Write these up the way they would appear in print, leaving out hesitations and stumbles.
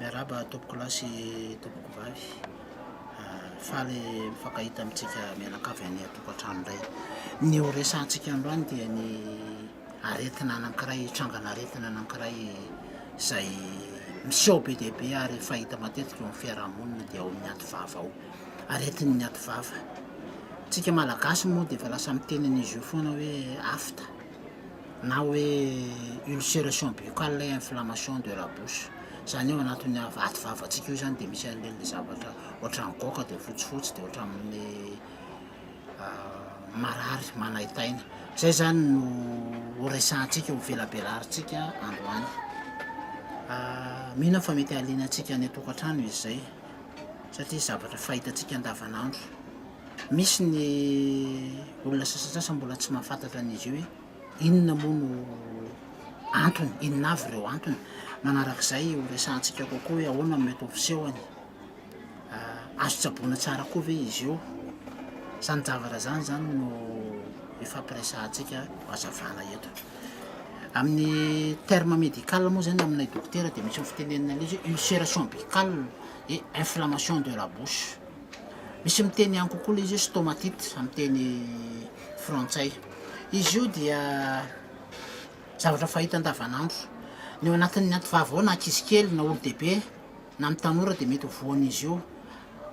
Miarahaba tompoko lahy sy tompoko vavy. Faly mifankahita amintsika mianakavy any an-tokantrano indray. Ny ho resahantsika androany dia ny aretina anankiray, trangana aretina anankiray izay miseho be dia be ary fahita matetika eo amin'ny fiarahamonina dia ao amin'ny aty vava ao. Aretin'ny aty vava. Tsika malagasy moa dia efa lasa miteny an'izy io foana hoe afta na hoe ulcération buccale et inflammation de la bouche. Izany hoe ao anatin'ny aty vavantsika io izany dia misy an'ireny zavatra ohatran'ny goaka dia fotsifotsy dia ohatran'ny marary manaintaina. Izay izany no ho resahantsika, ho velabelarintsika androany. Mino aho fa mety hahaliana antsika any an-tokantrano izy izay satria zavatra fahitantsika andavanandro. Misy ny olona sasantsasany mbola tsy mahafantatra an'izy io hoe inona moa no antony, inona avy ireo antony. Manarak'izay ho resahantsika kokoa hoe ahoana no mety ho fisehony. Azo tsaboina tsara koa ve izy io? Izany zavatra izany zany no ifampiresahantsika ho hazavana eto. Amin'ny terme médical moa zany aminay dokotera dia misy ny fitenenana ilay izy hoe ulcération buccale et inflammation de la bouche. Misy miteny ihany kokoa ilay izy hoe stomatite amin'ny teny frantsay. Izy io dia zavatra fahita andavanandro. Ny ao anatin'ny aty vava ao na ankizy kely na olon-dehibe na ny tanora dia mety ho voan'izy io.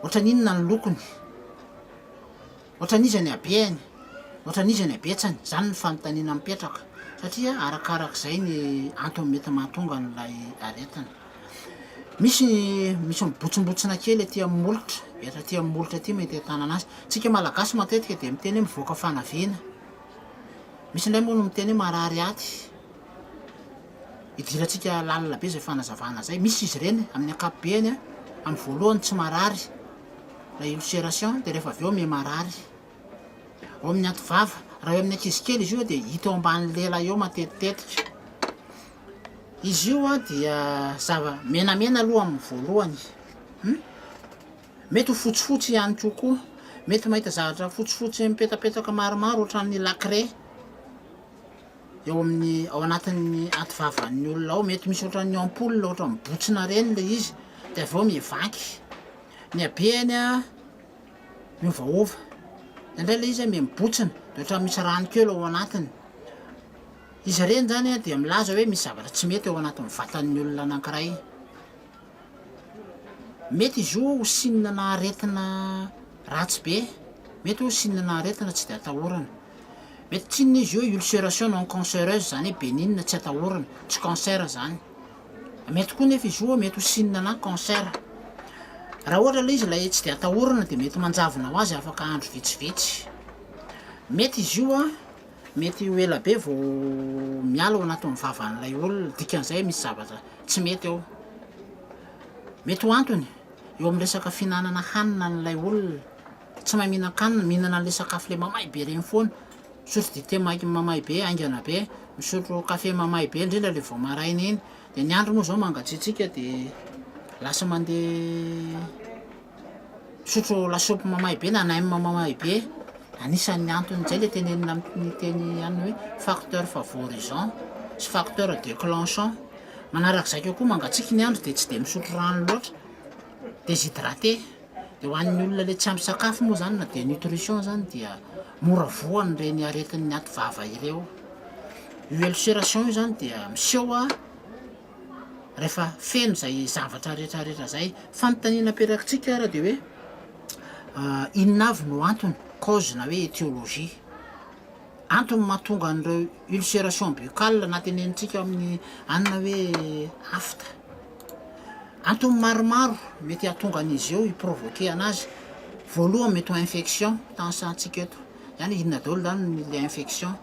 Ohatran'ny inona ny lokony? Ohatran'iza ny habehany? Ohatran'iza ny habetsany? Izany no fanontaniana mipetraka satria arakarak'izay ny antony mety mahatonga an'ilay aretina. Misy misy mibotsimbotsina kely aty amin'ny molotra, eto aty amin'ny molotra aty mety ahitana anazy. Tsika Malagasy matetika dia miteny hoe mivoaka fanaviana. Misy indray moa no miteny hoe marary aty. Idirantsika lalina be izay fanazavana izay. Misy izy ireny amin'ny ankapobeny amin'ny voalohany tsy marary ilay ulcération dia rehefa avy eo miha marary. Ao amin'ny aty vava, raha eo amin'ny ankizy kely izy io dia hita eo ambany lela eo matetitetika. Izy io dia zava menamena aloha amin'ny voalohany. Hum? Mety ho fotsifotsy ihany koa koa. Mety mahita zavatra fotsifotsy mipetapetaka maromaro ohatran'ny lacraie. eo amin'ny ao anatin'ny aty vavan'ny olona ao, mety misy ohatran'ny ampoule ohatran'ny mibotsina ireny ilay izy de avy eo mivaky, ny habehany an miovaova, indraindray ilay izy an miha-mibotsina de ohatran'ny misy rano kely ao anatiny, izy ireny zany an dia milaza hoe misy zavatra tsy mety ao anatin'ny vatan'ny olona anankiray. Mety izy io ho signe na aretina ratsy be, mety ho signe na aretina tsy de atahorana. Mety tsy inona izy io, ulceration non cancereuse, zany hoe bénigne tsy atahorana, tsy cancer zany. Mety koa nefa izy io mety ho signe na cancer. Raha ohatra ilay izy ilay tsy de atahorana de mety manjavona ho azy afaka andro vitsivitsy. Mety izy io an, mety ho ela be vao miala ao anatin'ny vavan'ilay olona, dikan'izay misy zavatra tsy mety ao. Mety ho antony eo amin'ny resaka fihinanana hanina an'ilay olona, tsy mahay mihinan-kanina, mihinana an'ilay sakafo ilay mamay be ireny foana, misotro dite mamay be haingana be, misotro kafe mamay be indrindra ilay vao maraina iny, dia ny andro moa izao mangatsiatsiaka dia lasa mandeha Misotro lasopy mamay be na nem mamay be, anisan'ny antony zay le tenenina amin'ny teny ihany hoe facteur favorisant sy facteur declenchant, manarak'izay koa mangatsiaka ny andro de tsy de misotro rano loatra, déshydraté, de ho an'ny olona le tsy ampy sakafo moa zany na dénutrition zany dia mora voan'ireny aretin'ny aty vava ireo, io ulceration io zany dia miseho a. rehefa feno izay zavatra rehetra rehetra izay. Fanontaniana aperakitsika ara dia hoe inona avy no antony, cause na hoe etiologie, antony mahatonga an'ireo ulceration buccale na tenenintsika amin'ny anona hoe afta. Antony maromaro mety hahatonga an'izy io hi-provoquer anazy, voalohany mety ho infection, tansantsika eto, zany hoe inona daholo zany le infection.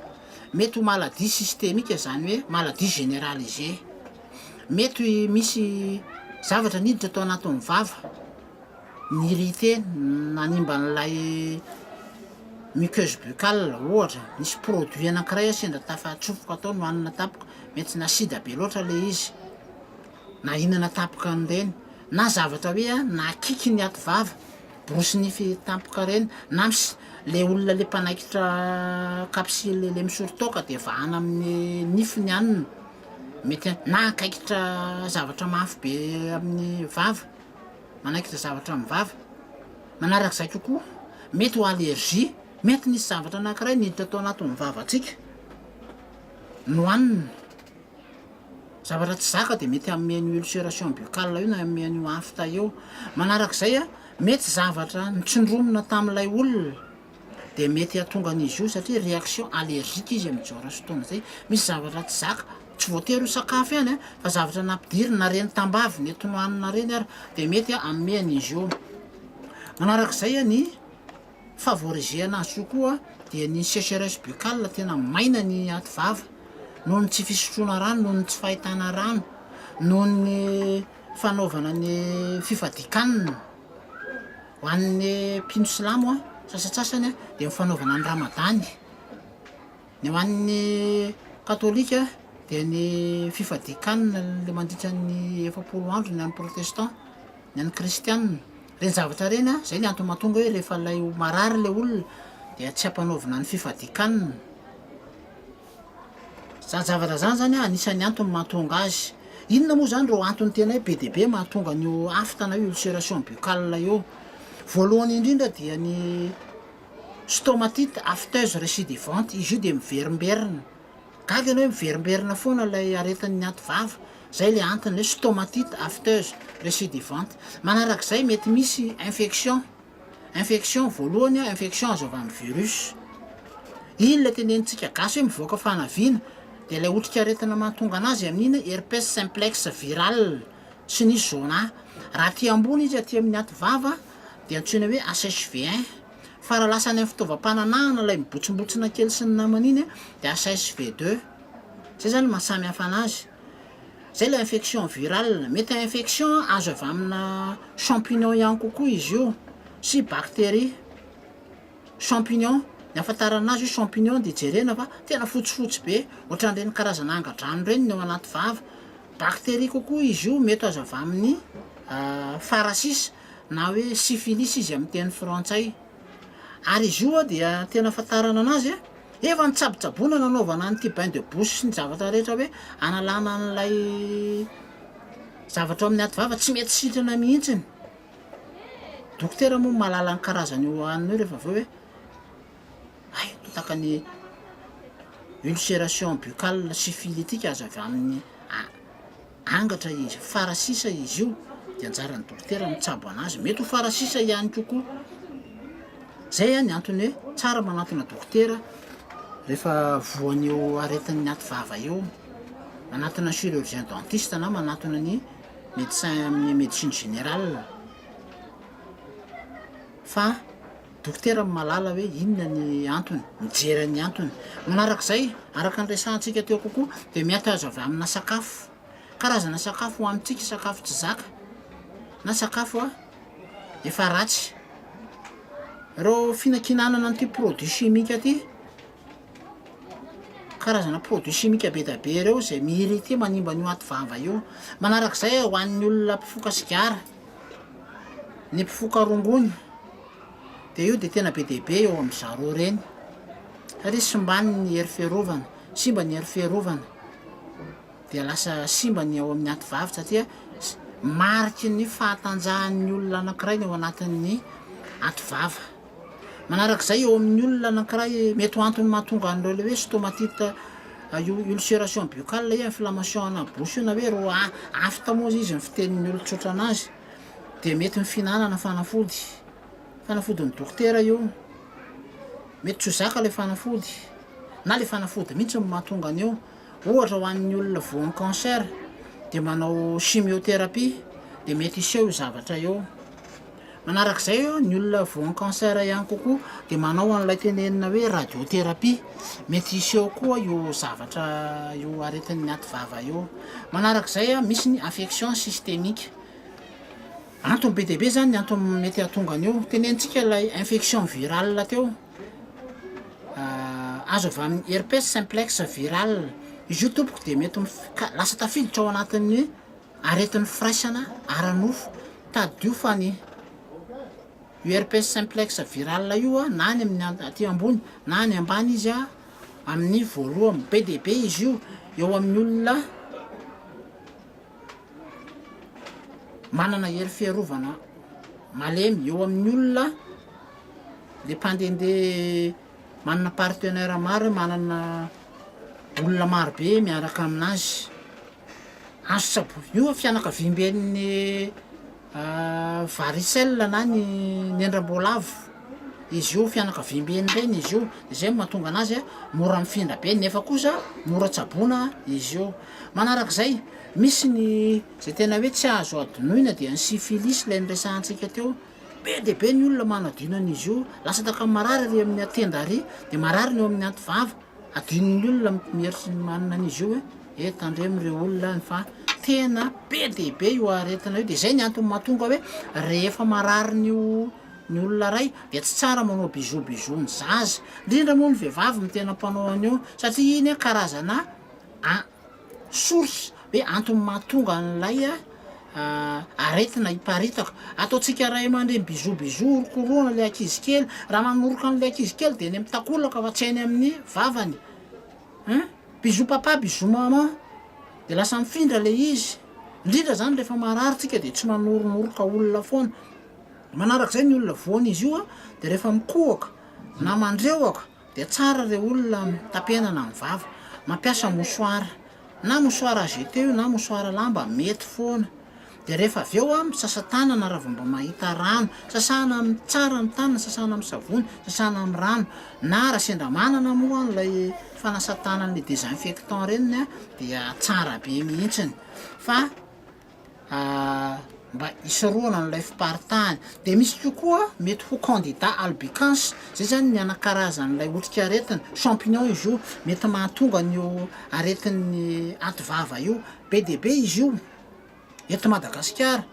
Mety ho maladie systémique izany hoe maladie généralisée. Mety misy zavatra niditra tao anatin'ny vava, ni-irriter, nanimba an'ilay muqueuse buccale ohatra, nisy produit anankiray sendra tafatsofoka tao nohanina tampoka, mety nasida be loatra ilay izy, na hihinana tampoka an'ireny, na zavatra hoe nakiky ny aty vava. Borosy nify tampoka reny na mis le olona le mpanaikitra capsule le misoro toaka de vahana amin'ny nify ny hanina. Mety na akaikitra zavatra mafy be amin'ny vava, manaikitra zavatra amin'ny vava. Manarak'izay kokoa, mety ho allergie, mety nisy zavatra anankiray niditra tao anatin'ny vavantsika, nohanina. Zavatra tsy zaka dia mety hanome an'io ulceration buccale io na hanome an'io aphte io. Manarak'izay, mety zavatra nitsindromina tamin'ilay olona dia mety hahatonga an'izy io satria réaction allergique izy amin'izao raha fotoana izay. Misy zavatra tsy zaka, tsy voatery ho sakafo ihany fa zavatra nampidirina na reny tambavy nety nohanina reny ary dia mety hanome an'izy io. Manarak'izay ny favoriser anazy kokoa dia ny sécheresse buccale, tena maina ny aty vava noho ny tsy fisotroana rano, noho ny tsy fahitana rano, noho ny fanaovana ny fifadian-kanina. Ho an'ny mpino silamo sasantsasany dia ny fanaovana ny ramadany, ny ho an'ny katolika dia ny fifadian-kanina le mandritra ny 40 andro, ny an'ny protestant, ny an'ny kristianina. Ireny zavatra ireny an, zay ny antony mahatonga hoe rehefa ilay marary ilay olona dia tsy ampanaovina ny fifadian-kanina. Zany zavatra zany zany an, anisan'ny antony mahatonga azy. Inona moa zany ireo antony tena hoe be dia be mahatonga an'io aphte na hoe ulceration buccale io? Voalohany indrindra dia ny stomatite aphteuse récidivante, izy io dia miverimberina. Gaga ianao hoe miverimberina foana ilay aretin'ny aty vava, zay ilay antony hoe stomatite aphteuse récidivante. Manarak'izay mety misy infection, infection voalohany a, infection azo avy amin'ny virus. Iny ilay tenenintsika gasy hoe mivoaka fanaviana, dia ilay otrikaretina mahatonga anazy amin'iny herpes simplex viral sy ny zona. Raha aty ambony izy aty amin'ny aty vava dia antsoina hoe HSV1. Fa raha lasa any amin'ny fitaovam-pananahana ilay mibotsimbotsina kely sy ny namany iny dia HSV2. Zay zany maha samy hafa anazy. Zay ilay infection virale. Mety infection azo avy amina champignon ihany kokoa izy io sy bactérie. Champignon, ny ahafantarana azy hoe champignon dia jerena fa tena fotsifotsy be ohatran'ireny karazana angadrano ireny ny ao anaty vava. Bactérie kokoa izy io mety azo avy amin'ny farasisa na hoe syphilis izy amin'ny teny frantsay. Ary izy io dia tena ahafantarana anazy a, efa nitsabotsaboana nanaovana an'ity bain de bouche sy ny zavatra rehetra hoe analana an'ilay zavatra ao amin'ny aty vava, tsy mety sitrana mihitsiny. Dokotera moa mahalala ny karazan'io hanina io rehefa avy eo hoe hay tahaka ny ulceration buccale syphilitique azo avy amin'ny Angatra izy, fara sisa izy io de anjaran'ny dokotera mitsabo anazy, mety ho fara sisa ihany kokoa, zay ny antony hoe tsara manantona dokotera rehefa voan'io aretin'ny aty vava io, manantona chirurgien dentiste na manantona ny médecin amin'ny médecine générale fa dokotera no mahalala hoe inona ny antony, mijery ny antony. Manarak'izay, araka ny resahantsika teo kokoa, dia mety azo avy amina sakafo, karazana sakafo hohanintsika, sakafo tsy zaka na sakafo efa ratsy. Ireo fihinankinanana an'ity produit chimique ity, karazana produit chimique be dia be ireo izay mi-irriter manimba an'io aty vava io. Manarak'izay ho an'ny olona mpifoka sigara, ny mpifoka rongony de io de tena be dia be eo amin'ny zareo ireny satria simbany ny hery fiarovana, simba ny hery fiarovana dia lasa simba ny ao amin'ny aty vavy satria mariky ny fahatanjahan'ny olona anankiray ny ao anatin'ny aty vava. Manarak'izay eo amin'ny olona anankiray mety ho antony mahatonga an'ireo le hoe stomatite io ulceration buccale io inflammation ana bouche io na hoe ro afta moa izy ny fitenin'ny olon-tsotra anazy dia mety ny fihinanana fanafody, fanafodin'ny dokotera io, mety tsy ho zaka le fanafody na le fanafody mihitsy no mahatonga an'io, ohatra ho an'ny olona voan'ny cancer dia manao chimiothérapie dia mety hiseho io zavatra io. Manarak'izay, ny olona voan'ny cancer ihany kokoa dia manao an'ilay tenenina hoe radiothérapie, mety hiseho koa io zavatra io aretin'ny aty vava io. Manarak'izay, misy ny affection systémique, antony be dia be zany ny antony mety hahatonga an'io, tenenintsika ilay infection virale teo, azo avy amin'ny herpès simplex viral, izy io tompoko dia mety mif- ka lasa tafiditra ao anatin'ny Aretin'ny firaisana ara-nofo, tadidio fa ny io herpès simplex viral io na any amin'ny aty ambony na any ambany izy amin'ny voalohany, be dia be izy io eo amin'ny olona. Manana hery fiarovana malemy eo amin'ny olona le mpandehandeha manana partenaire maro, manana olona maro be miaraka aminazy. Azo tsaboina, io fianakaviamben'ny varicelle na ny nendram-boalavo, izy io fianakaviamben'ireny izy io, de zay no mahatonga anazy mora mifindra be nefa kosa mora tsaboina izy io. Manarak'izay, misy ny zay tena hoe tsy azo adinoina dia ny syphilis lay niresahantsika teo, be dia be ny olona manadino an'izy io, lasa taka marary ary amin'ny tenda ary de marary ny eo amin'ny ativava, Adinon'ny olona mieritry ny manana an'izy io hoe eh tandremo ireo olona any fa tena be dia be io aretina io de zay ny antony mahatonga hoe rehefa marary ny ny olona ray de tsy tsara manao bisous bisous ny zaza, indrindra moa ny vehivavy no tena mpanao an'io satria iny karazana a source hoe antony mahatonga an'ilay aretina hiparitaka. Ataontsika ray aman-dreny bisous bisous orokorohana ilay ankizy kely, raha manoroka an'ilay ankizy kely dia eny amin'ny takolaka fa tsy eny amin'ny vavany hein, bisous papa bisous maman de lasa mifindra le izy, indrindra zany rehefa marary tsika de tsy manoronoroka olona foana, manarak'izay ny olona voan'izy io a de rehefa mikohaka na mandrehoka Dia tsara re olona tapenana ny vava, mampiasa mouchoir, na mouchoir à jeter io na mouchoir lamba mety foana, dia rehefa avy eo an misasa tanana raha vao mba mahita rano, sasana amin'ny tsara ny tanana, sasana amin'ny savony, sasana amin'ny rano, na raha sendra manana moa an ilay fanasan-tanana ilay désinfectant ireny an dia tsara be mihintsiny fa. mba hisorohana an'ilay fiparitahany. Dia misy kokoa mety ho candida albicans, zay zany ny anakarazan'ilay otrikaretina, champignon izy io, mety mahatonga an'io aretin'ny ativava io. Be dia be izy io eto Madagasikara,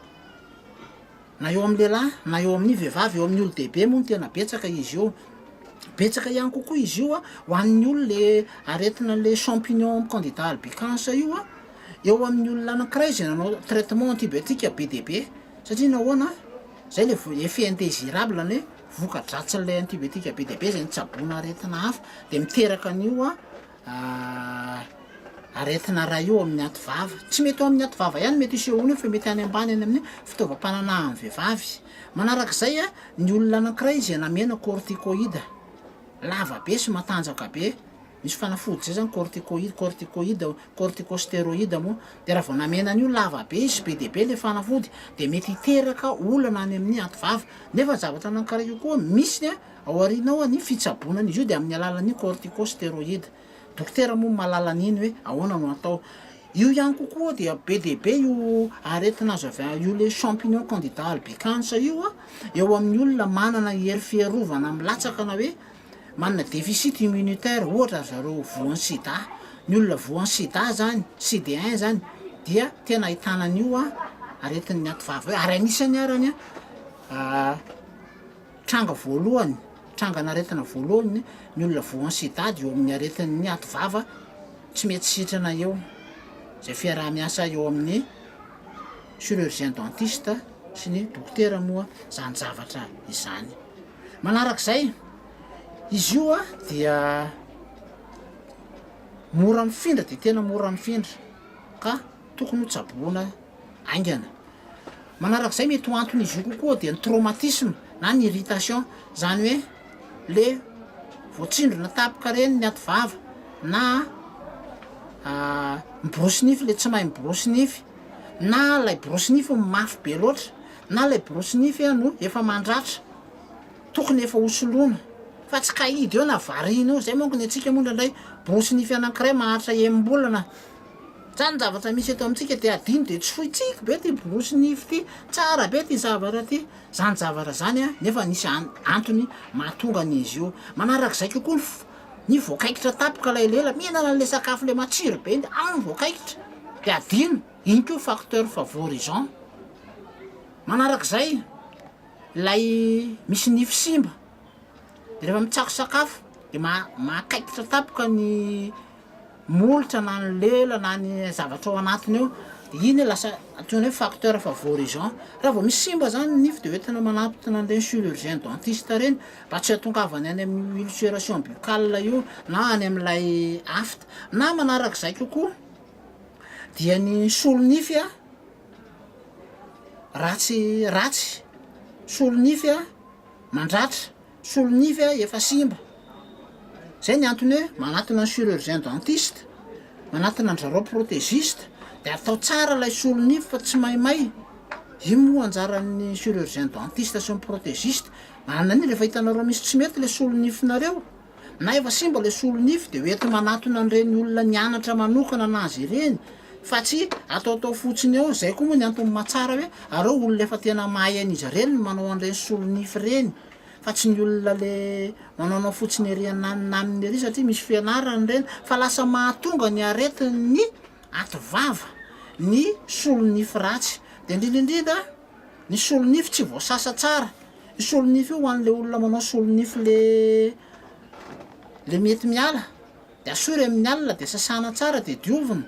na eo amin'ny lehilahy na eo amin'ny vehivavy, eo amin'ny olon-dehibe moa no tena betsaka izy io. Betsaka ihany kokoa izy io ho an'ny olona le aretina le champignon candida albicans io a, eo amin'ny olona anankiray izay nanao traitement antibiotique be dia be satria nahoana zay le effet indésirable ny hoe voka-dratsin'ilay antibiotique be dia be zay nitsaboana aretina hafa de miteraka an'io a aretina ray io amin'ny aty vava, tsy mety eo amin'ny aty vava ihany mety hisehoana io fa mety any ambany any amin'ny fitaovam-pananahan'ny vehivavy, manarak'izay a ny olona anankiray izay namena corticoïde lava be sy matanjaka be Misy fanafody zay zany corticoïde, corticoïde, corticostéroïde moa, de raha vao namena an'io lava be sy be dia be le fanafody de mety hiteraka olana any amin'ny ativava, nefa ny zavatra anankiray io koa misy a ao aoriana ao ny fitsaboana an'izy io de amin'ny alalan'ny corticostéroïde, dokotera moa mahalala an'iny hoe ahoana no atao, io ihany kokoa dia be dia be io aretina azo avy io le champignon candida albicans io a eo amin'ny olona manana hery fiarovana milatsaka na hoe manana deficit immunitaire ohatra ry zareo voan'ny sida, ny olona voan'ny sida zany, CD un zany dia tena ahitana an'io a aretin'ny ativava io ary anisany arany a tranga voalohany, trangan'aretina voalohany ny olona voan'ny sida de eo amin'ny aretin'ny ativava tsy mety sitrana eo, zay fiaraha-miasa eo amin'ny chirurgien dentiste sy ny dokotera moa zany zavatra izany. Manarak'izay, izy io dia mora mifindra dia tena mora mifindra ka tokony ho tsaboina haingana. Manarak'izay mety ho anton'izy io kokoa dia ny traumatisme na ny irritation, zany hoe le voatsindrona tampoka reny ny aty vava na miborosy nify le tsy mahay miborosy nify na lay borosy nify mafy be loatra na lay borosy nify no efa mandratra tokony efa ho soloina fa tsy kahidy eo na variana eo, zay manko ny antsika moa indraindray borosy nify anankiray maharitra enim-bolana, zany zavatra misy eto amintsika de adino de tsy fointsika be ty borosy nify ty, tsara be ty zavatra ty, zany zavatra zany an nefa nisy antony mahatonga an'izy io, manarak'izay kokoa ny ny voakaikitra tampoka lay lela mihinana an'le sakafo le matsiro be iny de ao ny voakaikitra de adino, iny koa facteur favorisant, manarak'izay Ilay misy nify simba de rehefa mitsako sakafo de ma- mahakaikitra tampoka ny molotra na ny lela na ny zavatra ao anatiny ao de iny lasa antsoina hoe facteur favorisant, raha vao misy simba zany ny nify de hoentina manatona an'ireny chirurgien dentiste reny mba tsy hahatongavany any amin'io ulceration buccale io na any amin'ilay aphte, na manarak'izay kokoa dia ny solonify a. ratsy ratsy, solonify a mandratra, solonify a efa simba. Zay ny antony hoe manatona ny chirurgien dentiste, manatona an-dry zareo prothésiste de atao tsara ilay solonify fa tsy maimay. Io moa anjaran'ny chirurgien dentiste sy ny prothésiste, manana an'iny rehefa hitanareo misy tsy mety le solonifinareo na efa simba le solonify de hoenti manatona an'ireny olona nianatra manokana anazy ireny fa tsy ataotao fotsiny eo, zay koa moa ny antony mahatsara hoe areo olona efa tena mahay an'izy ireny no manao an'ireny solonify ireny fa tsy ny olona le manaonao fotsiny ery ananinaniny ery satria misy fianarana ireny fa lasa mahatonga ny aretin'ny aty vava ny solonify ratsy de indrindra indrindra ny solonify tsy voasasa tsara, io solonify io ho an'le olona manao solonify le le mety miala de asory amin'ny alina de sasana tsara de diovina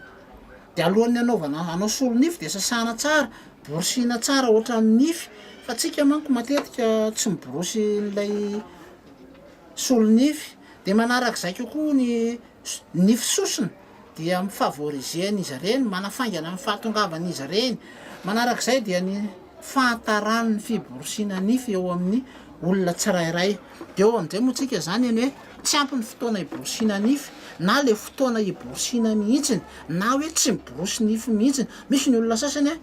de alohan'ny anaovana hanao solonify de sasana tsara, borosina tsara ohatran'ny nify fa tsika manko matetika tsy miborosy an'ilay solonify de manarak'izay kokoa ny nify sosona dia mi-favoriser an'izy ireny, manafaingana ny fahatongavan'izy ireny. Manarak'izay dia ny fahataran'ny fiborosiana nify eo amin'ny olona tsirairay. Dia eo amin'izay moa tsika zany eny hoe tsy ampy ny fotoana hiborosiana nify na le fotoana hiborosiana mihitsiny na hoe tsy miborosy nify mihitsiny. Misy ny olona sasany a,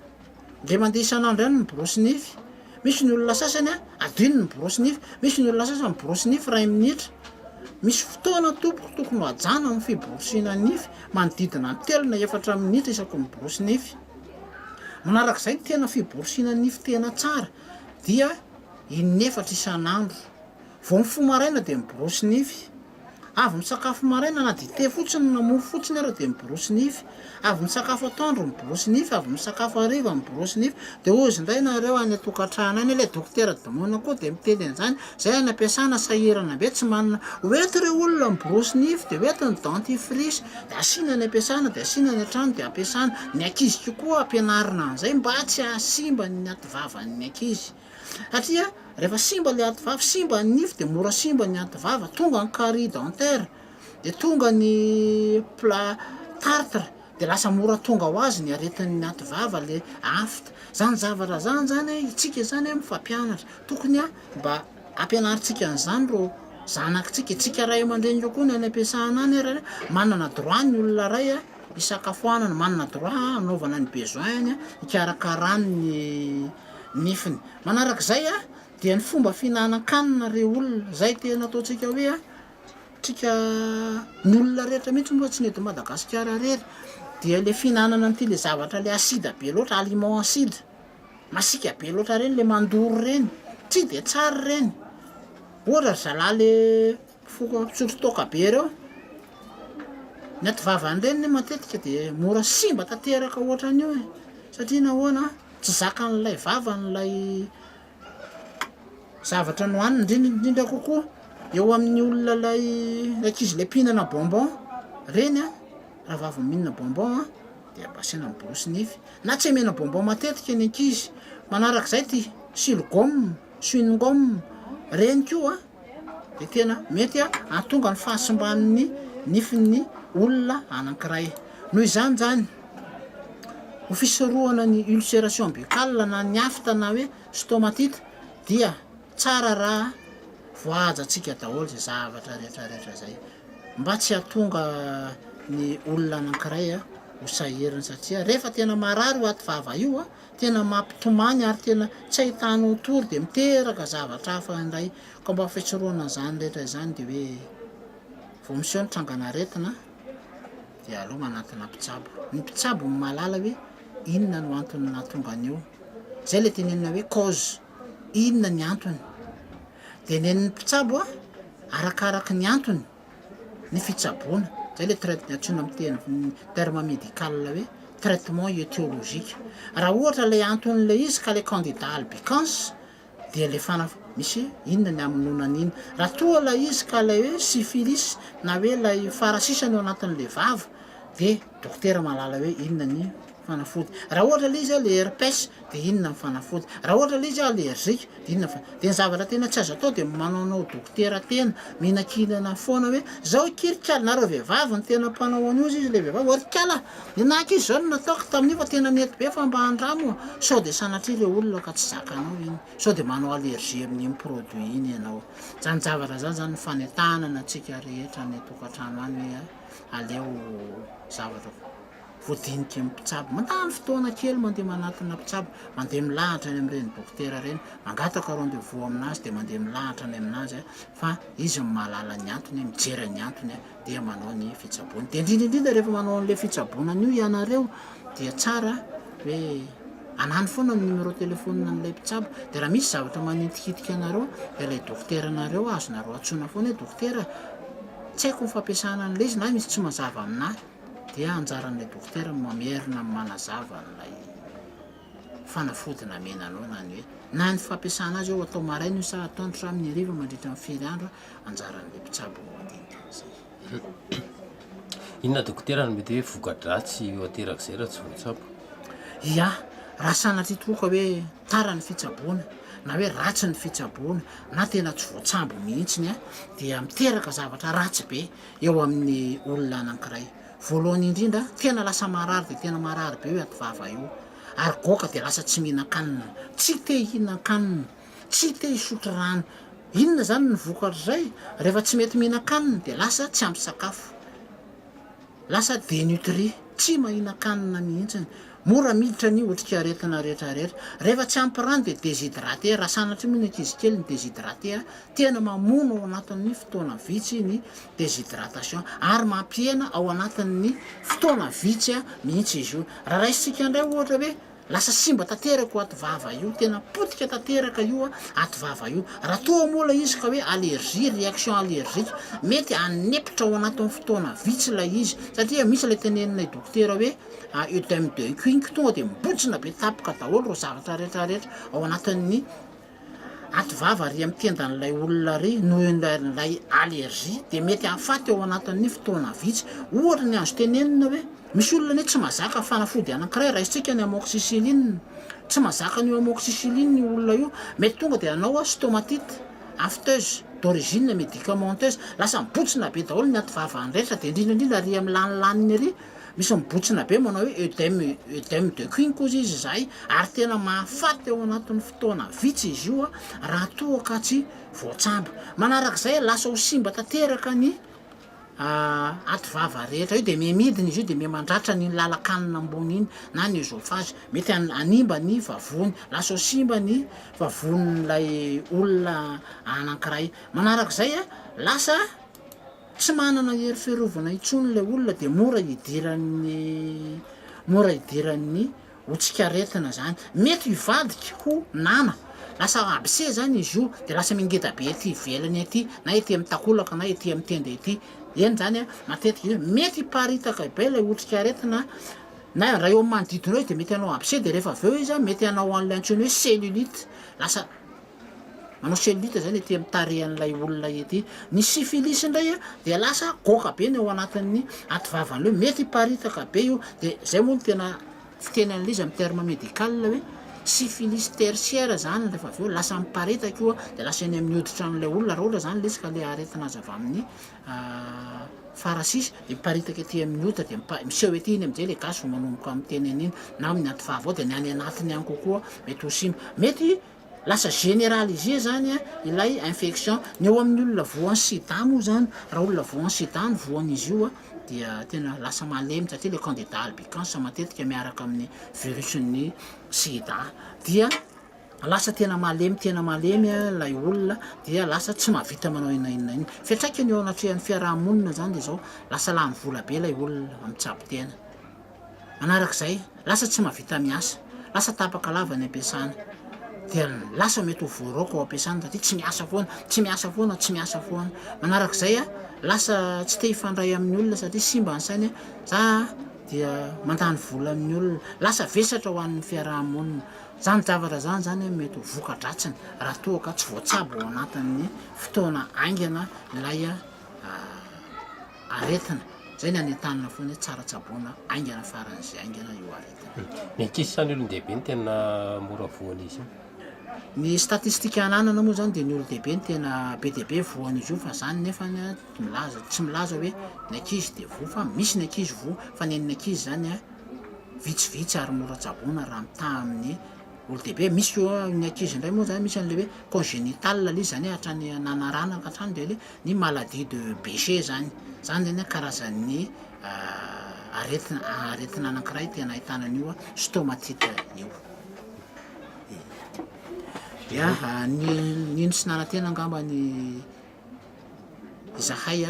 ndre mandeha isan'andro ihany miborosy nify, misy ny olona sasany a, adino ny miborosy nify, misy ny olona sasany miborosy nify iray minitra. Misy fotoana tompoko tokony ho hajana amin'ny fiborosiana nify, manodidina ny telo na efatra minitra isaky ny miborosy nify. Manarak'izay ny tena fiborosiana nify tena tsara dia in'efatra isan'andro. Vao mifoha maraina dia miborosy nify. Avy misakafo maraina na dite fotsiny na mofo fotsiny ara dia miborosy nify. Avy misakafo atoandro miborosy nify, avy misakafo hariva miborosy nify. Dia hozy indray nareo any an-tokantrano any, ilay dokotera Domona koa dia miteny an'izany, zay any am-piasana sahirana be tsy manana, hoento ireo olona miborosy nify dia hoento ny dentifrice dia asiana any am-piasana dia asiana any an-trano dia ampiasana. Ny ankizy koa ampianarina an'izay mba tsy hahasimba ny ati-vavan'ny ankizy. Satria rehefa simba le ativava, simba ny nify de mora simba ny ativava, tonga ny carie dentaire, de tonga ny pla- tartre, de lasa mora tonga ho azy ny aretin'ny ativava le aphte, zany zavatra zany zany a itsika zany a mifampianatra, tokony a mba ampianarintsika an'zany reo zanakitsika, itsika ray aman-dreny reo koa ny any am-piasana any ary manana droit ny olona ray a hisakafoanana, manana droit hanaovana ny besoin-ny, hikarakarany ny nifiny. Manarak'izay dia ny fomba fihinanan-kanina re olona, zay tena ataontsika hoe tsika ny olona rehetra mihitsy moa tsy ny eto Madagasikara irery dia le fihinanana an'ity le zavatra le acide be loatra, aliment acide, masiaka be loatra reny le mandoro reny, tsy de tsara reny, ohatra ry zalahy le mifoka misotro toaka be reo, ny aty vavan'ireny matetika de mora simba tanteraka ohatran'io e, satria nahoana? Tsy zakan'ilay vavany ilay zavatra nohaniny, indrindra indrindra kokoa eo amin'ny olona ilay ankizy ilay mpihinana bonbon reny an, raha vao avy mihinana bonbon an de mba asiana miborosy nify, na tsy omena bonbon matetika ny ankizy, manarak'izay ty siligaoma, chewing-gum reny koa de tena mety hahatonga ny fahasimban'ny nifin'ny olona anankiray, noho izany zany ho fisorohana ny ulcération buccale na ny aphte na hoe stomatite dia tsara raha voahajantsika daholo zay zavatra rehetra rehetra zay mba tsy hahatonga ny olona anankiray ho sahirana satria rehefa tena marary io aty vava io tena mampitomany ary tena tsy ahitanao tory de miteraka zavatra hafa indray ka mba fisorohana an'izany rehetra izany de hoe vao miseho ny trangan'aretina dia aleo manantona mpitsabo, ny mpitsabo no mahalala hoe inona no antony nahatonga an'io, zay le tenenina hoe cause, inona ny antony, de nen'ny mpitsabo a arakaraky ny antony ny fitsaboana, zay le trai- antsoina amy teny terme médical hoe traitement etiologique, raha ohatra le anton'le izy ka le candida albicans dia le fanaf- misy inona ny hamonoana an'iny, raha toa ilay izy ka ilay hoe syphilis na hoe ilay farasisany ao anatin'le vava de dokotera mahalala hoe inona ny. fanafody. Raha ohatra ilay izy le herpès dia inona ny fanafody. Raha ohatra ilay izy allergique dia inona ny fa, dia ny zavatra tena tsy azo atao dia manaonao dokotera tena, mihinankinana foana hoe zao akia ry kala, nareo vehivavy no tena mpanao an'io hozy izy ilay vehivavy, ry kala a, nenaha akia izao no nataoko tamin'io fa tena nety be fa mba andramo a, sao dia sanatria ilay olona ka tsy zakanao iny, sao dia manao allergie amin'iny produit iny ianao. Zany zavatra zany zany ny fanentanana antsika rehetra any an-tokantrano any hoe aleo zavatra voadiniky ny mpitsabo. Mandany fotoana kely mandeha manatona mpitsabo, mandeha milahatra any amin'ireny dokotera ireny, mangataka rendez-vous aminazy dia mandeha milahatra any aminazy fa izy no mahalala ny antony, mijery ny antony dia manao ny fitsaboana. Dia indrindra indrindra rehefa manao an'ilay fitsaboana an'io ianareo dia tsara hoe anano foana ny numéro téléphone an'ilay mpitsabo dia raha misy zavatra manitikitika anareo dia ilay dokoteranareo azonareo antsoina foana hoe dokotera tsy haiko ny fampiasana an'ilay izy na misy tsy mazava aminahy dia anjaran'ilay dokotera no mamerina manazava an'ilay fanafody namena anao na ny hoe na ny fampiasana azy hoe atao maraina io sa atoandro sa amin'ny hariva mandritra ny firy andro anjaran'ilay mpitsabo no mandinika an'izay. Inona dokotera no mety hoe voka-dratsy io aterak'izay raha tsy voatsabo? Ia, raha sanatria tokoa ka hoe tara ny fitsaboana na hoe ratsy ny fitsaboana na tena tsy voatsabo mihitsiny dia miteraka zavatra ratsy be eo amin'ny olona anankiray. Voalohany indrindra, tena lasa marary dia tena marary be io ativava io ary goaka dia lasa tsy mihinan-kanina, tsy te hihinan-kanina, tsy te hisotro rano. Inona izany ny vokatr'izay? Rehefa tsy mety mihinan-kanina dia lasa tsy ampy sakafo. Lasa dénutri, tsy mahinan-kanina mihitsiny. Mora miditra ny otrikaretina rehetra rehetra. Rehefa tsy ampy rano dia déshydraté, raha sanatria moa ny ankizy kely ny déshydraté, tena mamono ao anatin'ny fotoana vitsy ny déshydratation ary mampihena ao anatin'ny fotoana vitsy mihitsy izy io. Raha raisintsika indray ohatra hoe Lasa simba tanteraka io aty vava io, tena potika tanteraka io aty vava io. Raha toa moa ilay izy ka hoe allergie, réaction allergique, mety hanepitra ao anatin'ny fotoana vitsy ilay izy, satria misy ilay teneninay dokotera hoe œdème de Quincke, tonga dia mibontsina be tampoka daholo ireo zavatra rehetra rehetra ao anatin'ny aty vava ary amin'ny tendan'ilay olona ary noho ilay allergie dia mety hahafaty ao anatin'ny fotoana vitsy. Ohatra ny azo tenenina hoe misy olona anie tsy mahazaka fanafody anankiray, raisintsika ny amoxicilline, tsy mahazaka an'io amoxicilline io olona io, mety tonga dia hanao stomatite aphteuse d'origine médicamenteuse, lasa mibontsina be daholo ny aty vavany rehetra dia indrindra indrindra ary amin'ny lanilaniny ery. Misy mibontsina be manao hoe œdème, œdème de Quincke hozy izy izahay ary tena mahafaty ao anatin'ny fotoana vitsy izy io raha toa ka tsy voatsabo. Manarak'izay lasa ho simba tanteraka ny aty vava rehetra io dia miha-midina izy io dia miha-mandratra an'iny lalan-kanina ambony iny na ny œsophage, mety hanimba ny vavony, lasa ho simba ny vavonin'ilay olona anankiray. Manarak'izay lasa. Tsy manana hery fiarovana intsony ilay olona dia mora idiran'ny mora idiran'ny otrikaretina zany. Mety hivadika ho nana, lasa abcès zany izy io de lasa mingeda be ety ivelany ety na ety amin'ny takolaka na ety amin'ny tenda ety. Eny zany an, matetika izy io mety hiparitaka be ilay otrikaretina na raha eo amin'ny manodidina eo izy de mety hanao abcès de rehefa avy eo izy an mety hanao an'ilay antsoina hoe cellulite, lasa Manao cellulite zany ety amin'ny tarehan'ilay olona ety. Ny syphilis indray dia lasa goaka be ny ao anatin'ny ati-vavan'ilay hoe mety hiparitaka be io. Dia zay moa no tena fiteny an'ilay izy amin'ny terme médical hoe syphilis tertiaire zany rehefa avy eo lasa miparitaka io dia lasa eny amin'ny hoditra an'ilay olona raha ohatra zany ilay izy ka ilay aretina azo avy amin'ny farasisy dia miparitaka ety amin'ny hoditra dia miseho ety iny amin'izay ilay gasy vao manomboka miteny an'iny na amin'ny ati-vava ao dia ny any anatiny ihany kokoa mety ho simba. Mety Lasa généralisé zany ilay infection. Ny eo amin'ny olona voan'ny sida moa zany, raha olona voan'ny sida no voan'izy io dia tena lasa malemy satria le candida albicans matetika miaraka amin'ny virus-n'ny sida dia lasa tena malemy tena malemy ilay olona dia lasa tsy mahavita manao inona inona inona. Fiantraikany eo anatrehan'ny fiaraha-monina zany dia zao, lasa lany vola be ilay olona mitsabo tena. Manarak'izay, lasa tsy mahavita miasa, lasa tapaka lava ny ampiasana, dia lasa mety ho voaroaka ao am-piasana satria tsy miasa foana, tsy miasa foana, tsy miasa foana. Manarak'izay, lasa tsy te hifandray amin'ny olona satria simba ny sainy, za dia mandany vola amin'ny olona, lasa vesatra ho an'ny fiaraha-monina. Izany zavatra izany izany mety ho voka-dratsiny raha toa ka tsy voatsabo ao anatin'ny fotoana haingana ilay aretina. Zay ny anentanana foana hoe tsara tsaboina haingana faran'izay haingana io aretina io. Ny ankizy sa ny olon-dehibe no tena mora voan'izy io? Ny statistika ananana moa zany dia ny olon-dehibe no tena be dia be voan'izy io fa zany nefany milaza tsy milaza hoe ny ankizy dia voa fa misy ny ankizy voa fa ny an'ny ankizy zany vitsivitsy ary mora tsaboina raha mitaha amin'ny olon-dehibe. Misy koa ny ankizy indray moa zany misy an'le hoe congénital le izy zany hoe hatrany nanaranaka hatrany de le ny maladie de Behçet zany, zany zany karazan'ny aretina aretina anankiray tena ahitana an'io stomatite io. Ya, nino sy nanantena angamba ny izahay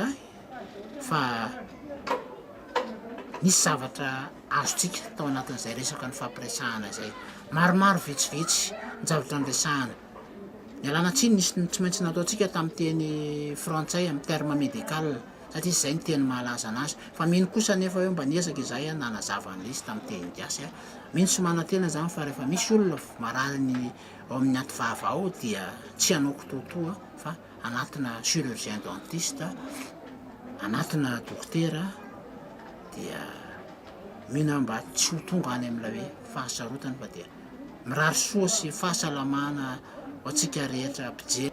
fa nisy zavatra azontsika tao anatin'izay resaka nifampiresahana izay. Maromaro vitsivitsy ny zavatra niresahana. Nialana tsiny nisy ny tsy maintsy nataontsika tamin'ny teny frantsay amin'ny terme médical satria izay ny teny mahalaza anazy. Fa mino kosa anefa hoe mba niezaka izahay nanazava an'ilay izy tamin'ny teny gasy. Mino sy manantena izany fa rehefa misy olona marary ny ao amin'ny aty vava ao dia tsy hanao kitoatoa fa hanatona chirurgien dentiste, hanatona dokotera dia mino aho mba tsy ho tonga any amin'ilay hoe fahasarotana fa dia mirary soa sy fahasalamana ho antsika rehetra mpijery.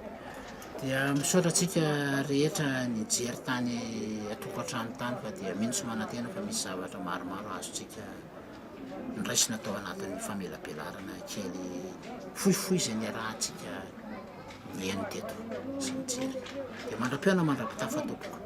Dia misaotra antsika rehetra nijery tany an-tokantrano tany fa dia mino sy manantena fa misy zavatra maromaro azontsika noraisina tao anatin'ny famelabelarana kely fohifohy izay niarahantsika nihaino teto sy nijery. Dia mandra-pihaona mandra-pitafa tompoko.